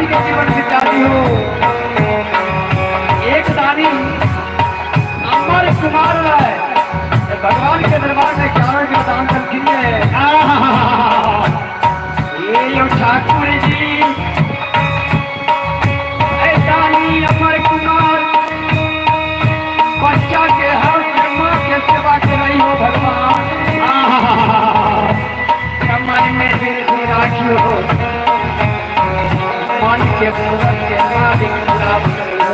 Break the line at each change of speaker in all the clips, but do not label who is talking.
दानी के जीवन बिता दियो। एक दानी अमर कुमार है, भगवान के दरबार में 11 के दान करती है। ये यो ठाकुर जी दानी अमर कुमार बच्चा के हर माँ के सेवा के रही हो भगवान। कमर में दिल राखियो, मन के मूरत के मालिक प्राप्त करियो।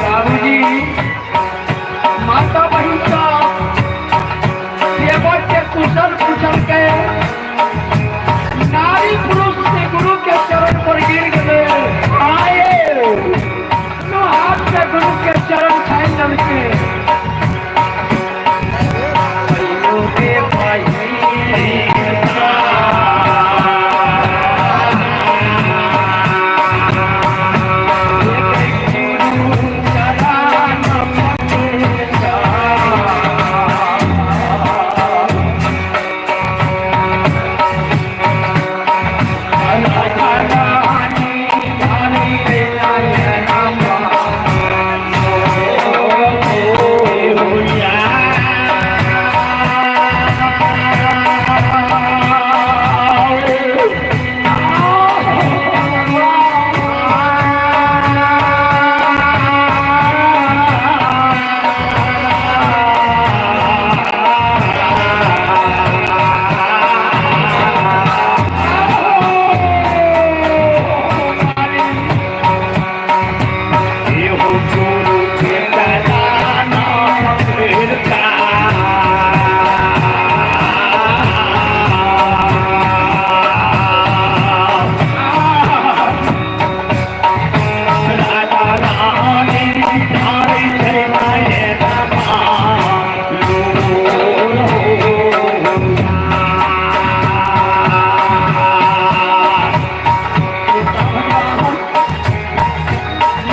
बाबूजी माता बहन का सेवक के कुशल कुशल के नारी पुरुष से गुरु के चरण पर गिर गए। आए नो हाथ से गुरु के चरण छाइन के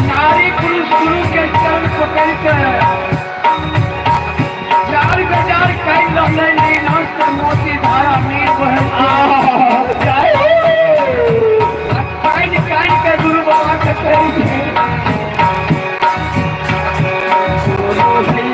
नारी पुरुष गुरु के चरण पकड़ के चार गजार कई रहले नीलांश से मोती धारा नीर बहे। काइन काइन के गुरु बाबा के कहै छै गुरु ही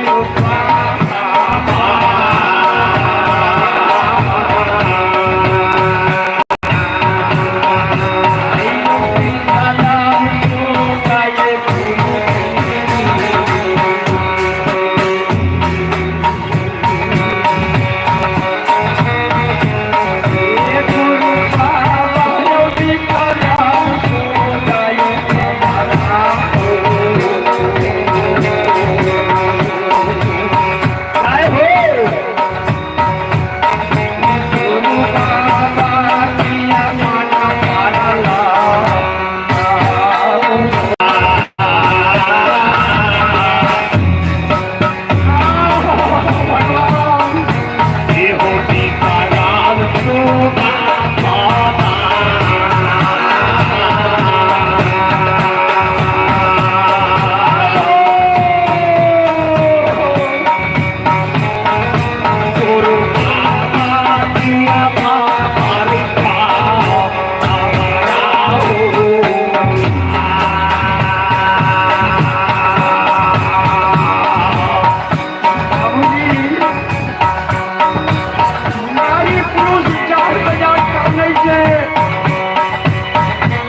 नारी पुरुष चार बाजार कानै छै,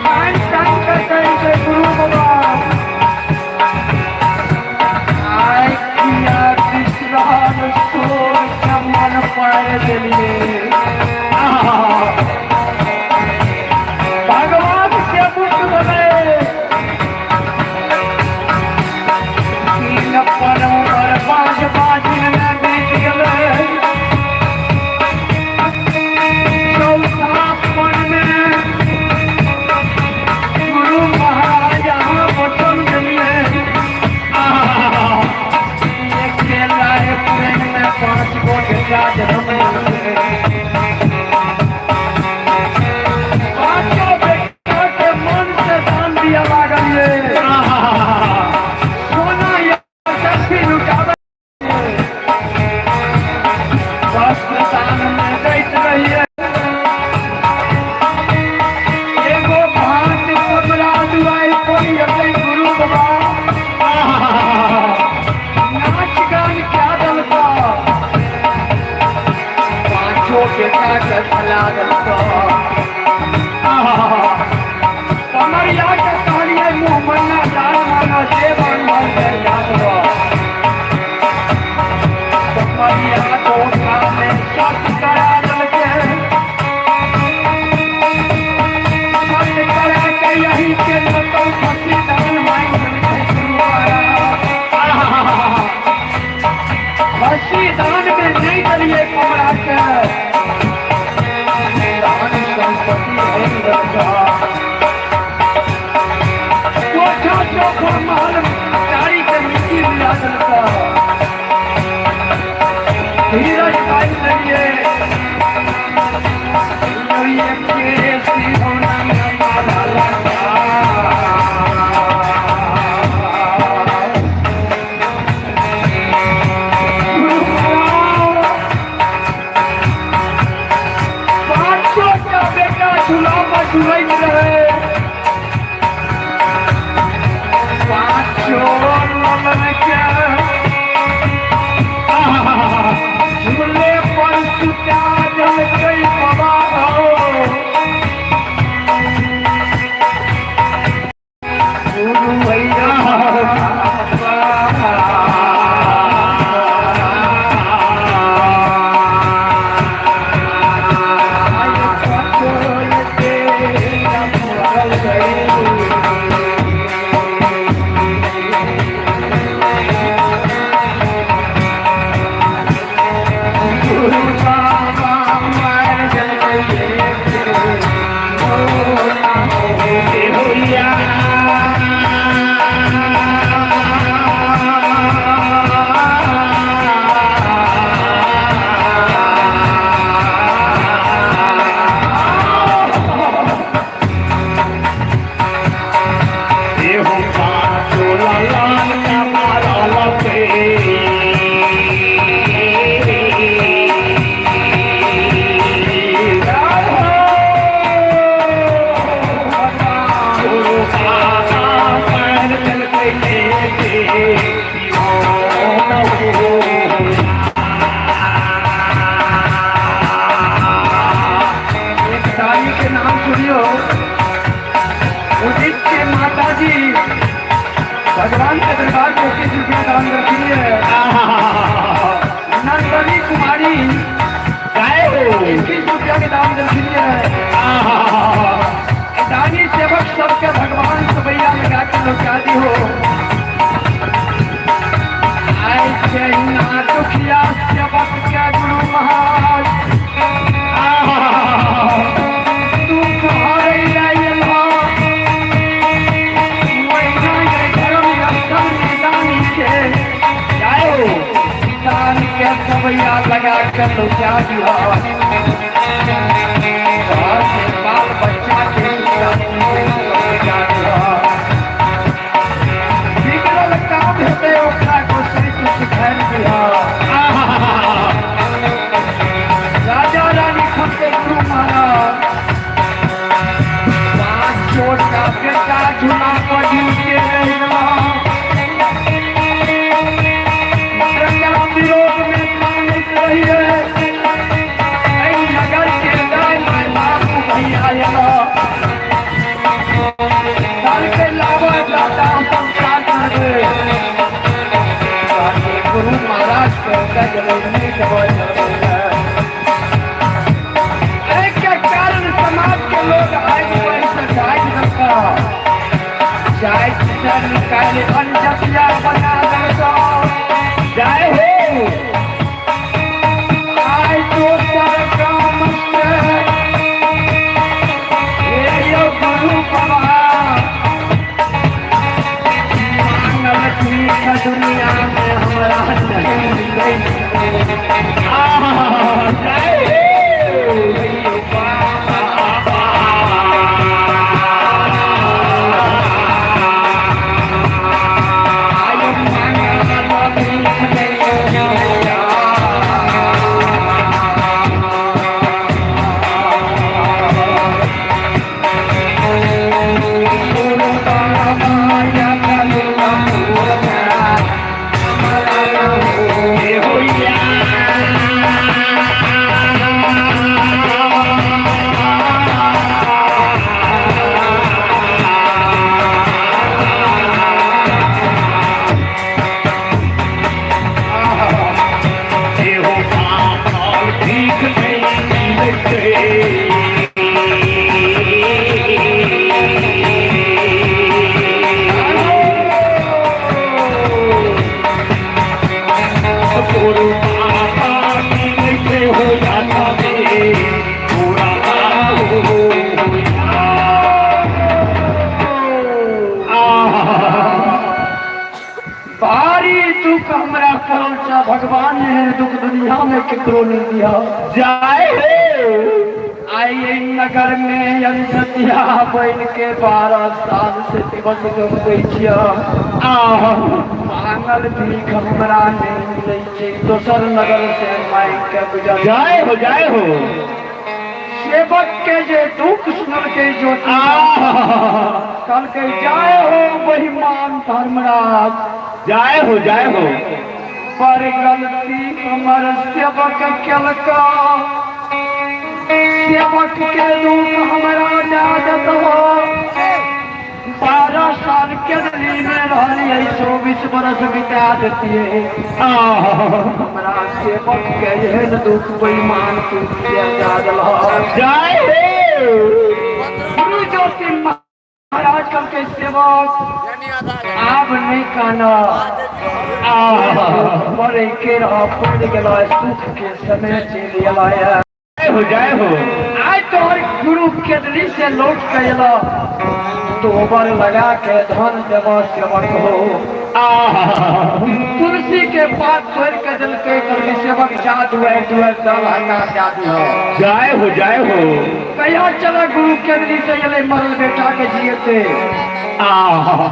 टाइम टाइम के कहै छै गुरु बाबा आइ किया विश्राम सोर के मन पड़े देलिए। भगवान से मुक्त भले तीन पर उमर बाज बाजिन में बीत गेलै। चौथापन में गुरु महाराज अहाँ वचन देलिए अकेला प्रेम में 5 गो ढेला जन्म पांचों बेटा के मन से दान दिया लागलिए। सोना या शक्ति लुटावे वस्त्र दान में दैत रहिए। लगा के फैला देलको। कमरिया के कहलिए मुँह मन्ना दान मांगा देवन मन के जातरो। कमरिया धोखा में सत करा देलके, सत करा के यही के लोकल फंसी दान मांग देलके गुरु महाराज। फंसी दान में नहीं दिलिए कमरा के, दान संपत्ति है रखा। कोठा चौखा महल चारी के मिट्टी मिला देलका। धीरज पाई लेलिए के सिरौना में माला लगा। पाँचों का बेटा झूला पर झूलैत रहे। पाँचों ललन के झूले पर सुता देलकै बाबा हो। गुरु भैया एक दानी के नाम सुनियो, उदित के माता जी भगवान के दरबार को 21 रुपया दान रखी है। नंदनी कुमारी 21 रुपया के दान रखी है। दानी सेवक सबके भगवान सबैया लगा के लौटा दी हो। आए ना दुखिया सेवक के गुरु महाराज दुख हरै लैला महीना ये धर्म रक्षण निदानी के दान के सबैया लगा के लौटा दी हो। घर में बाल बच्चा के लौटा दी हो। बिगड़ल काम हेतै ओकरा गोसाई के सिखायल दिह। राजा रानी खुद के गुरु महाराज पाँच छोटा बेटा झूला पर झूलते रह गेला। विरोध में मानैत रहिए। एहि नगर के भगवान एहन दुख दुनिया में केकरो नहीं दिया।
जय हो।
आई एहि नगर में अंधतिया बन के 12 साल से दिवस गमबै छियै।
आहा।
मांगल भीख हमरा नहीं मिलै छै, दोसर नगर से मांगि के गुजर।
जय हो जय हो।
सेवक के जे दुख सुनलकै ज्योति
आहा।
कहलकै जय हो बहिमान धर्मराज।
जय हो जय हो।
पर गलती हमर सेवक केलका, सेवक के दुख हमरा दए देतहो। 12 साल के दिल्ली में रहलियै, 24 बरस बिता देतियै।
आहा।
हमरा सेवक के एहन दुख बेईमान तू किया दए देलह।
जय हो।
गुरु ज्योति महाराज कहलकै सेवक आब नहीं काना,
आहा।
पड़े के रह पड़ गेल, सुख के समय चलि एल।
जय हो जय हो।
आज तोहर गुरु केदली से लौट के एल, तोबर लगा के धन देव सेवक हो।
आहा।
तुलसी के पात तोड़ के देलकै, कहलकै सेवक जा दुआरि दुआरि दल हकार जा दिह।
जय हो जय हो।
कहिया चल गुरु केदली से एलै मरल बेटा के जियते।
आहा।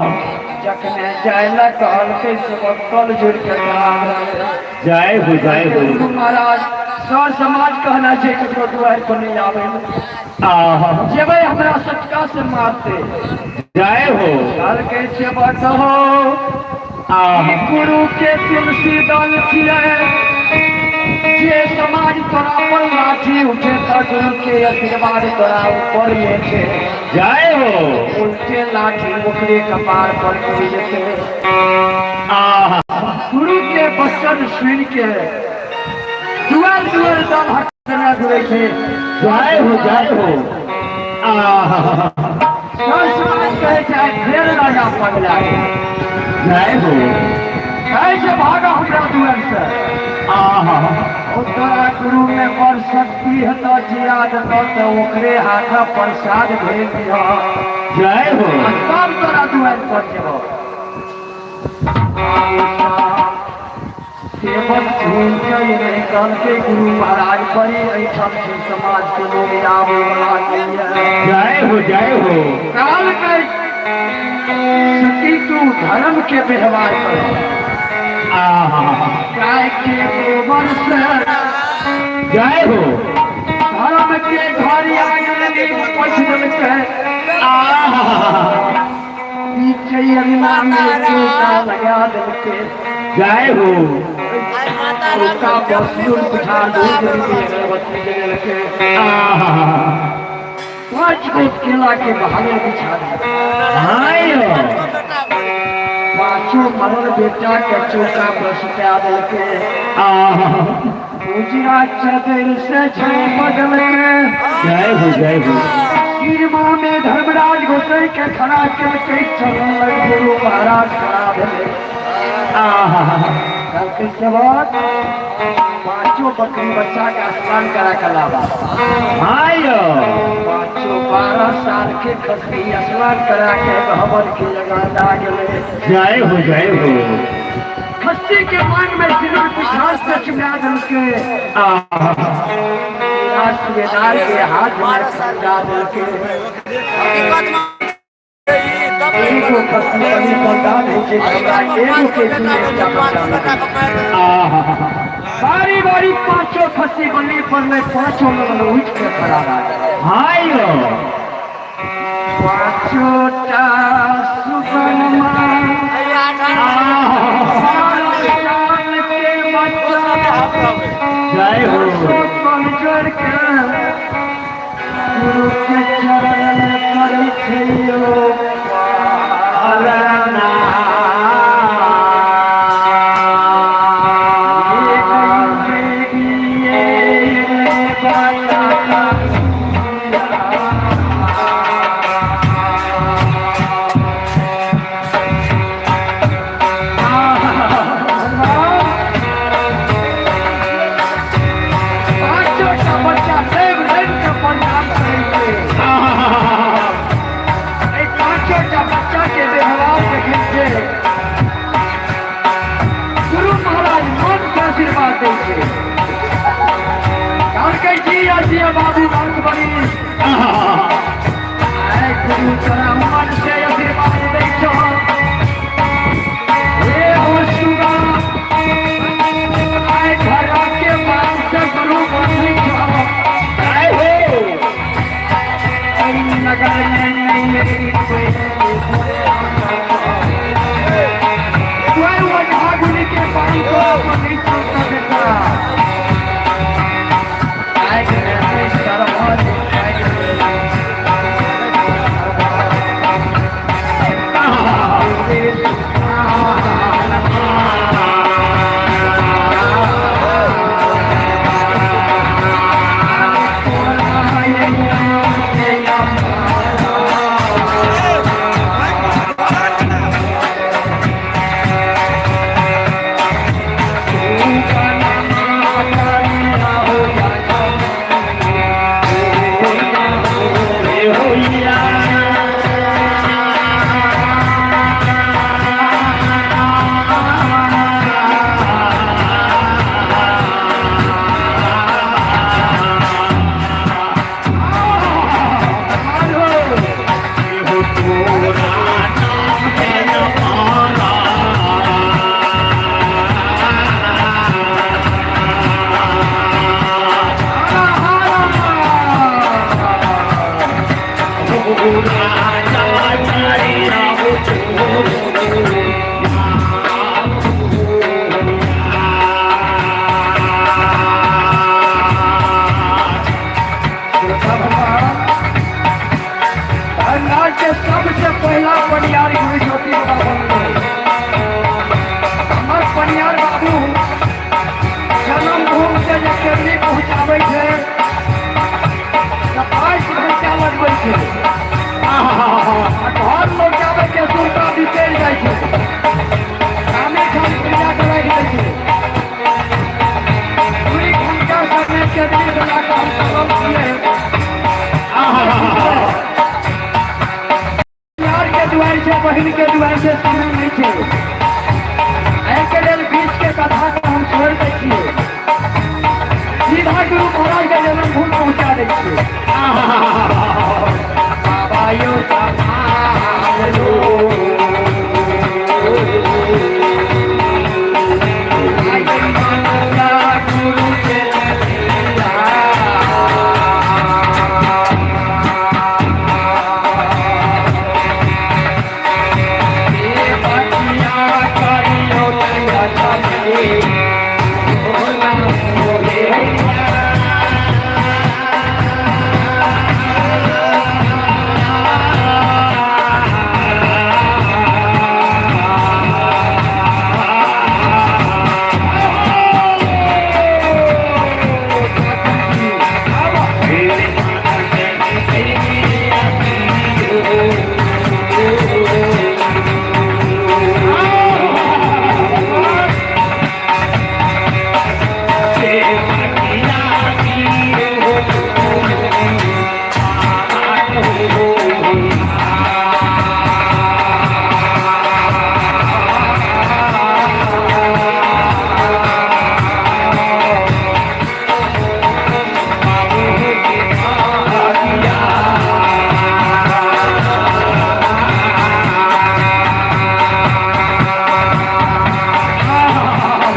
जखने जाय ला कहलकै सेवक कल जोड़ के खड़ा रहलै।
जय हो जय हो।
गुरु महाराज सर समाज कहना छै ककरो दुआरि पर नहीं आबै।
आहा।
जेबै हमरा सटका से मारते।
जय हो।
कहलकै सेवक हो
आहा।
गुरु के तुलसी दल छियै, जे समाज तोरा पर लाठी उठे तऽ गुरु के आशीर्वाद तोरा ऊपर में छै।
जय हो।
उल्टे लाठी ओकरे कपार पर गिर जेतै।
आहा।
गुरु के वचन सुन के दुआर दुआर दल हटने घुरै छै।
जय हो जय हो। आहा।
सर समाज कहै छै फेर राजा पगला गेल।
जय हो।
कहै छै भागा हमरा दुआर से।
आहा।
ओ तोरा गुरु में बड़ शक्ति हेतऽ, जिया देतऽ तऽ ओकरे हाथ प्रसाद भेज दिह।
जय हो।
आ तब तोरा दुआरि पर जेबऽ। सेवक झूल के एलै, कहलकै गुरु महाराज बड़ी एहिठाम छै समाज के लोग आबै वाला नहीं है।
जय हो जय हो।
कहलकै सती तू धर्म के व्यवहार कर।
आहा।
गाय के गोबर से
जय हो।
धर्म के घर आंगन पोछि देलकै।
आहा।
पीछे अंगना में चौका लगा देलकै।
जय हो।
चौका पर सिंदूर पिठार दूध देलकै, अगरबत्ती जलेलकै।
आहा।
5 गो केला के बहाने बिछा देलकै।
हाय हो।
पांचों मरल बेटा के चौका पर सुता देलकै।
आहा।
उजरा चदर से झाँप देलकै।
जय हो जय हो।
सिरमा में धर्मराज गोसाई के खड़ा केलकै, चरण लग गुरु महाराज खड़ा भेलै।
आहा।
कहलकै सेवक पांचों बकरी बच्चा के स्नान करा के लाबा।
हाय हो।
पांचों 12 साल के खस्सी स्नान करा के हवन के जगह दा गेलै।
जय हो जय हो।
खस्सी के मांग में सिंदूर पिठार से चुमा देलकै।
आहा।
सूबेदार के हाथ में खंडा देलकै। एगो खस्सी बलि प्रदान होइ छै, हमरा एगो के दिए एकटा बच्चा लगै।
आहा।
बारी बारी पांचों खस्सी बलि पड़लै, पांचों लगन उठि के खड़ा भए गेलै।
हाय हो।
पांचों टा सुगनमा
आहा।
12 साल के बच्चा
जय हो।
कमजोर के गुरु के चरण करै छै यो
पालना। आहा।
बच्चा के व्यवहार देखै छै गुरु महाराज मन पर ज्योति बाबू बात बनी। आय गुरु तोरा मन से आशीर्वाद दै छौ। हे हो सुगा आय घर के मान से गुरु बनी छौ।
जय हो।
नगर में नहीं मेरी कोई कोई ओझा गुनी के पानी तोरा पर नहीं चलता बेटा। आय सरभज के सबसे पहला पनियार गुरु ज्योति बाबा बनले। हमर पनियार बाबू जन्मभूमि से जे केवली पहुँचाबै छै तऽ 5 घंटा लगबै छै, आ घर लौटाबै के सुरता बिसरि जाइ छै, कामे ठाम क्रिया के लागि जाइ छै। 2 घंटा समय केवली बना कऽ हम चलल छियै। यार के दुआरि छै, बहिन के दुआरि छै, समय नहि छै। एहिके लेल बीच के कथा के हम छोड़ि दै छियै, सीधा गुरु महाराज के जन्मभूमि पहुँचा दै छियै। बाबा यौ सम्हाल लो। गुरु के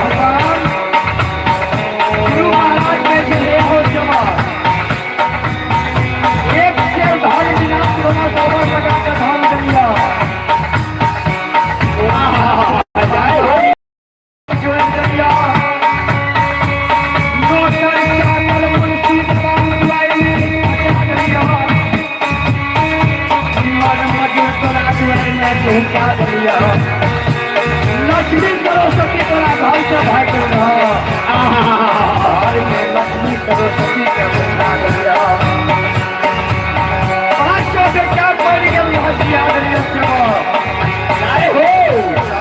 भगवान गुरु महाराज कहै छै, हे हो जवान, एक सेर धन बिना सोना गोबर लगा के धन देलिया।
जय हो।
जोड़ि देलिया, नौकर चाकर मुंशी बाबू दुआरि पहुँचा देलिया, मन मजूर तोरा दुआरि में पहुँचा देलिया, लक्ष्मी सरस्वती तोरा घर से भागि गेल, घर में लक्ष्मी सरस्वती के बैठा देलिया, 500 बेटा पड़ि गेल हसिया देलिया सेवा।
जय हो।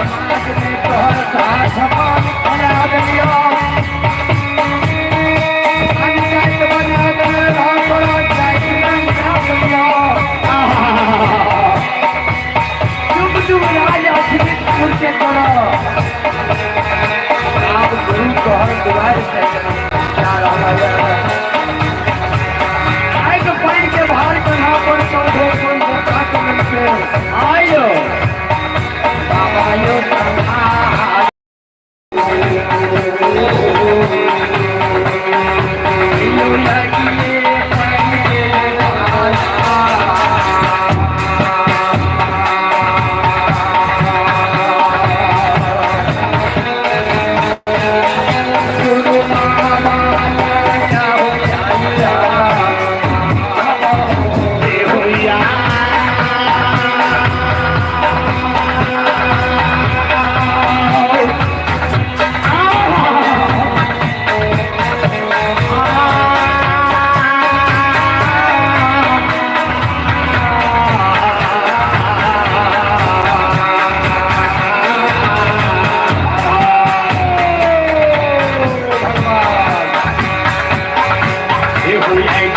समाज में तोहर साथ मान बना देलिया, पंचायत बना देलिया, तोरा जाति बना देलिया, जुग जुग राज अश्वितपुर के तोरा। आब गुरु तोहर दुआरि से जन्म पहुँचा रहल। हे हो।